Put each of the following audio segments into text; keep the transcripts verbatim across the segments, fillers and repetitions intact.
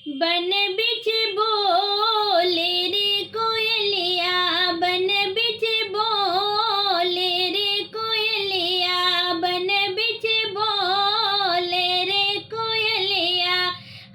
बन बिच बोले रे कोयलिया, बन बिच बोले रे कोयलिया, बन बिच बोले रे कोयलिया।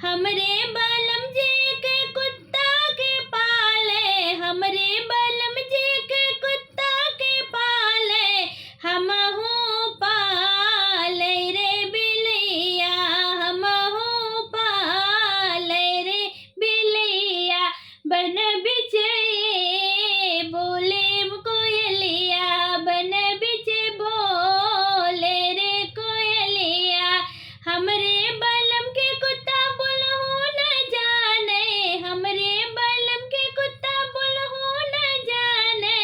हमरे बलम जी के कुत्ता के पाले, हमरे बलम जी के कुत्ता के पाले, हमहू पाले रे बिलैया, हमहू पाले रे बिलैया। बन बिच बोले कोयलिया, बन बिच बोले रे कोयलिया। हमरे बलम के कुत्ता बोलहु न जाने, हमरे बलम के कुत्ता बोलहु न जाने।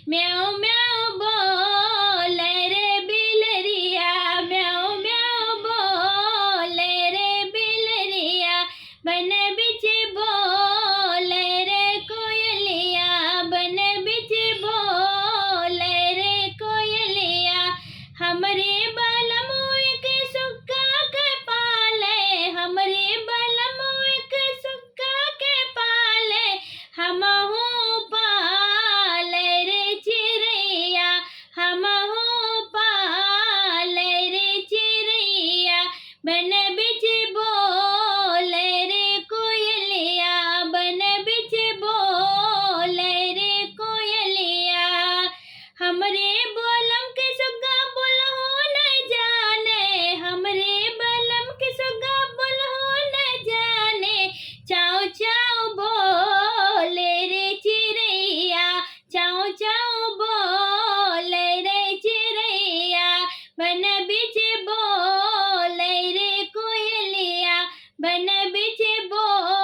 म्याऊ म्याऊ बोले रे बिलरिया, म्याऊ म्याऊ बोले रे बिलरिया। बन बिच बोले रे कोयलिया, बन बिच बोले रे कोयलिया। हमरे बलमुए के सुग्गा के पाले, हमरे बलमुए के सुग्गा के पाले, हमहू पाले रे चिरैया, हमहू पाले रे चिरैया। बन बिच बोले रे कोयलिया, बन बिच बोले रे कोयलिया। हमरे बलम के सुग्गा बोलहु न जाने, हमरे बलम के सुग्गा बोलहु न जाने। चाऊ चाऊ बोले रे चिरैया, चाऊ चाऊ बोले रे चिरैया। बन बिच बोले रे कोयलिया, बन बिच बोले